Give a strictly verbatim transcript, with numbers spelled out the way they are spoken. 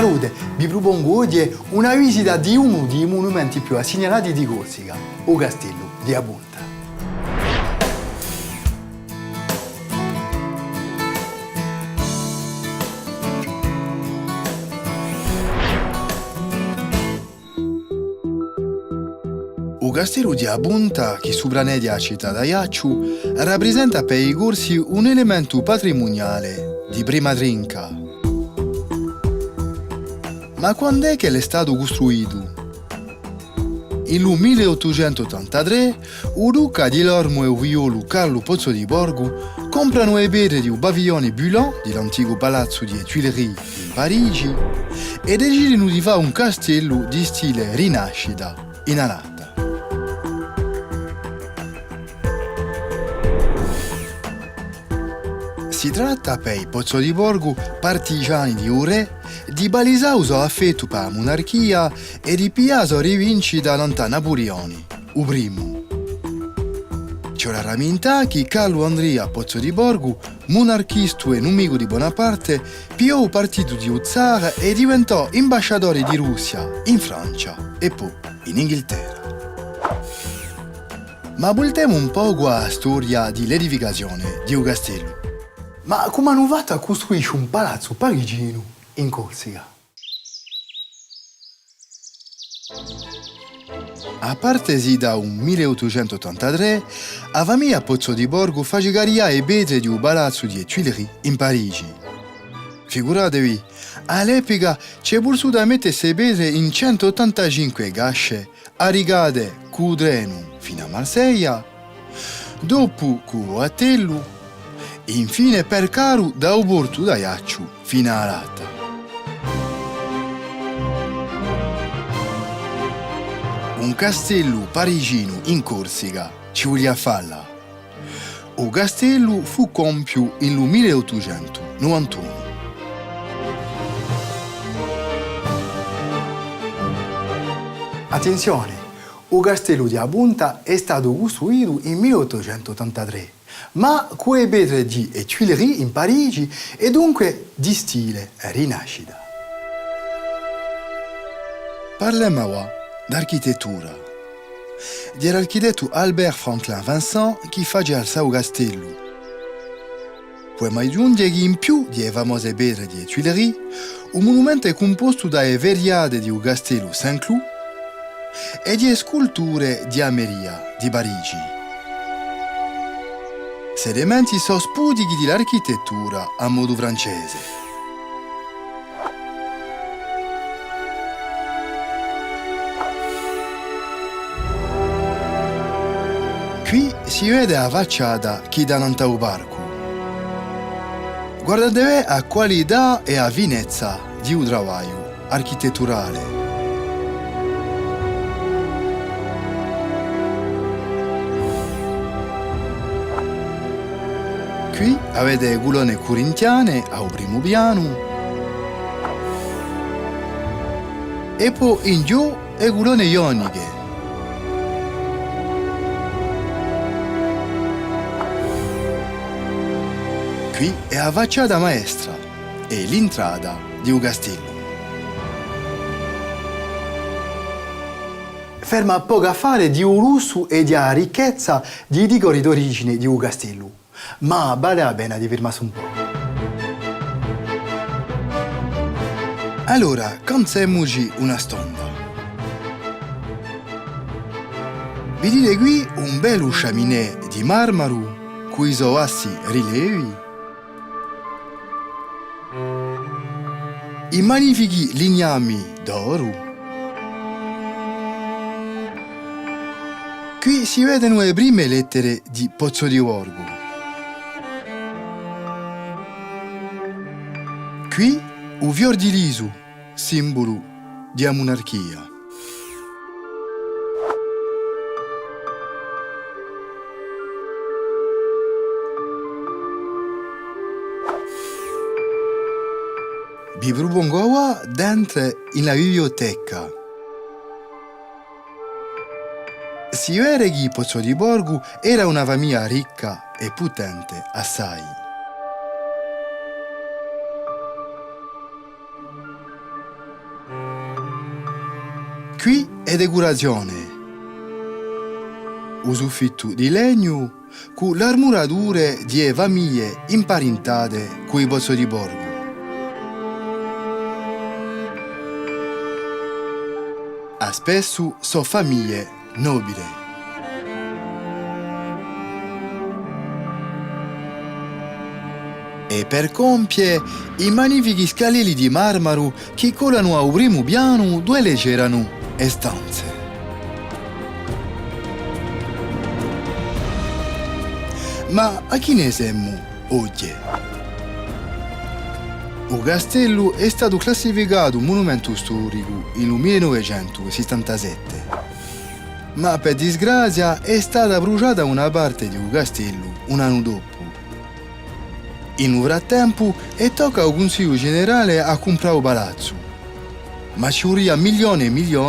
Salute, vi prupongu oghje una visita di unu di i munumenti più assignalati di Corsica, u Castellu di a Punta. U Castellu di a Punta, chì supraneghja a cità d'Aiacciu, rapprisenta per i Corsi un elementu patrimuniale di prima trinca. Ma quand'hè ch'ellu hè statu custruitu? In lu mille ottucentu ottantatrè, u duca Ghjilormu è u figliolu Carlu Pozzo di Borgu compranu e petre di u pavillone Bullant di l'anticu palazzu di e Tuileries in Parigi è decidenu di fà un castellu di stile Rinascita in Alata. Si tratta, per i Pozzo di Borgu, partigiani di u rè, di palisà u so affettu per a munarchia è di piglià a so rivincita nant'à Napulioni, u primu. Ci vole à ramintà chì Carlu Andria Pozzo di Borgu, munarchistu è numicu di Bonaparte, pigliò u partitu di u zar è diventò imbasciadore di Russia in Francia è po in Inghilterra. Ma vultemu un pocu à a storia di l'edificazione di u castellu. Ma cumu anu fattu à custruisce un palazzu pariginu in Corsica? À partesi da u mille ottucentu ottantatrè, a famiglia Pozzo di Borgu face caricà e petre di u palazzu di e Tuileries in Parigi. Figuratevi, à l'epica ci hè vulsutu à mette ste petre in centu ottantacinque casce, arricate cù u trenu fin'à Marseglia, dopu cù u battellu, infine per carru da u portu d'Aiacciu fin'à Alata. Un castellu pariginu in Corsica ci vulia à falla. U castellu fù compiu in lu mille ottucentu nuvantunu. Attenzione, u castellu di a Punta hè statu custruitu in mille ottucentu ottantatrè, ma cù e petre di e Tuileries in Parigi è dunque di stile Rinascita. Parlemu avà d'architettura. Hè l'architettu Albert Franquelin-Vincent chì face alzà u castellu. Pudemu aghjunghje chì in più di e famose petre di e Tuileries, u munumentu hè cumpostu da e verriate di u castellu Saint-Cloud è di e sculture di a Meria di Parigi. Sti elementi sò spudichi di l'architettura à modu francese. Quì si vede a facciata chì dà nant'à u parcu. Guardate bè a qualità è a finezza di u travagliu architetturale. Quì avete e culonne curintiane à u primu pianu è po in ghjò e culonne ioniche. Quì hè a facciata maestra è l'intrata di u castellu. Ferma pocu affare di u lussu è di a ricchezza di i dicori d'origine di u castellu. Ma vale a pena di firmassi un pocu. Allora, canzemuci una stonda. Vidite quì un bellu sciaminè di marmaru cù i so bassi rilevi, i magnifichi lignami d'oru. Quì si vedenu e prime lettere di Pozzo di Borgu. Quì u fior di l'Isu, simbulu di a munarchia. Vi prupongu avà d'entre in a biblioteca. Si vede chì Pozzo di Borgu era una famiglia ricca è putente assai. Quì hè decurazione. U suffittu di legnu cù l'armurature di e famiglie imparintate cù i Pozzo di Borgu. À spessu sò famiglie nobile. È per compie i magnifichi scalelli di marmaru chì collanu à u primu pianu duve c'eranu e stanze. Ma à chì ne semu oghje? U castellu hè statu classificatu munumentu storicu in u mille novecentu sittantasette, ma per disgrazia hè stata brusgiata una parte di u castellu un annu dopu. In u frattempu, hè tocca à u Cunsigliu Generale à cumprà u palazzu, ma ci vulia milioni è milioni